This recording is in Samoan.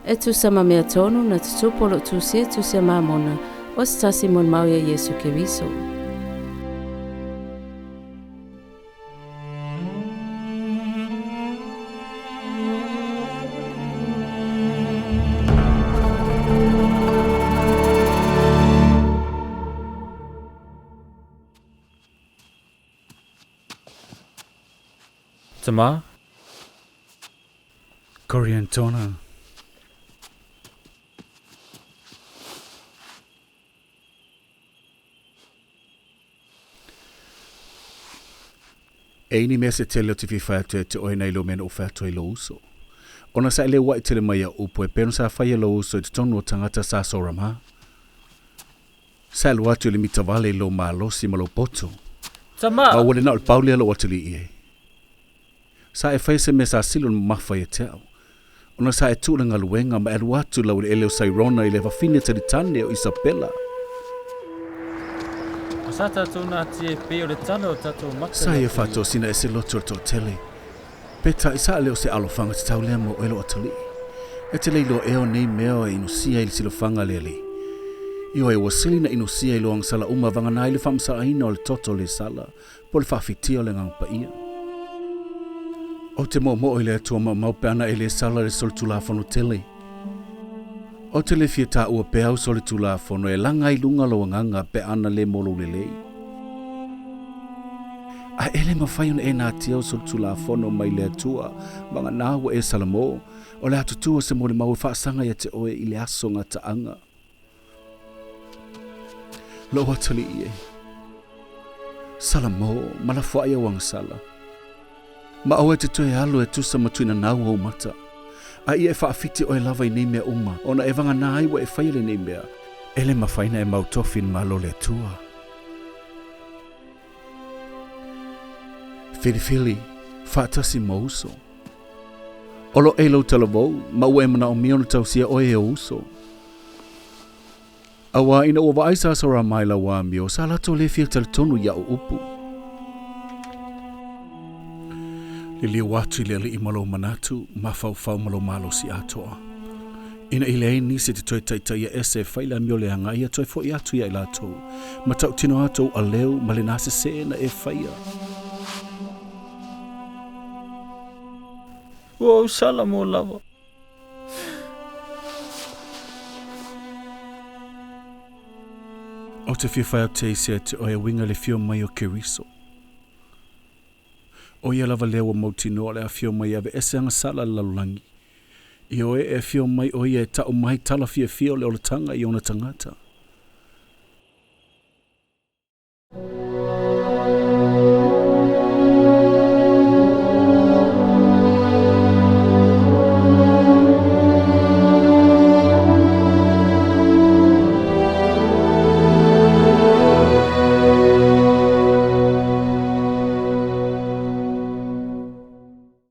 E tusa ma mea tonu na tutupu o loo tusia Tusi a Mamona, o se tasi molimau ia Iesu Keriso. Tama. Coriantona. E ini mea se tele o te fia atu e te oe nei lo mea na ofa atu ai lou uso. Ona sa e le ua'i tele mai au upu e pei ona sa faia lou uso i totonu o tagata sa Sorama. Sa e alu atu i le mita vale i lou malosi ma lou poto. Tama! Ma ua le na o le pau lea lou atalii e. Sa e faia se mea sa sili ona mamafa ia te au. Ona sa e tuu le galuega ma e alu atu i laueleele o Sairona i le fafine talitane o Isapela. Ma sa tatou natia e pei o le tala o tatou mata Sa i ia atu ia. faatosina e se loto o le toatele. Peitai, sa le o se alofaga tatau lea mo oe lou atalii. E te le iloa ea o nei mea e inosia i le silafaga a le Alii. Ioe, ua sili na inosia i lou agasala uma vagana ai le faamasalaina o le toto le sala po o le faafitia o le Agaga Paia. Ou te moomoo i le Atua maumau pe ana e le sala le solitulafono tele. Ou te le fia taua pea au solitulafono e laga ai luga lou agaga pe ana le mo lou lelei. Ae e le mafai ona e natia au solitulafono mai le Atua vagana ua e sala mo, o le atutu o se molimau e faasaga ia te oe i le aso gataaga. Lou atalii e. Salamo, ma lafoai au agasala. Ma aua e te toe alu e tusa ma tuinanau ou mata. A ia e faafiti oe lava i nei mea uma, ona e vagana ai ua e faia lenei mea. E le mafai na e mautofi i le Malo o le Atua. Filifili, faatasi ma uso. O lo e lou talavou, ma ua e manaomia ona tausia oe e ou uso. Auā ina ua vaai sa Sorama i lau amio, sa latou le fia talitonu i a'u upu. Liliu atu i le Alii ma lou manatu, mafaufau ma lou malosi atoa. Ina i leai nisi e te toe taitaia ese e fai le amio leaga, ia toe fo'i atu ia i latou, ma tautino atu ou aleu ma lena sesē na e faia. Ua ou sala mo lava. Ou te fia whai te isi te oe winga le fio mai o Keriso. O ia lava lea ua mautinoa le afio mai e aveese agasala a le lalolagi. Ioe, e afio mai o ia e ta'u mai tala fiafia o le olataga i ona tagata.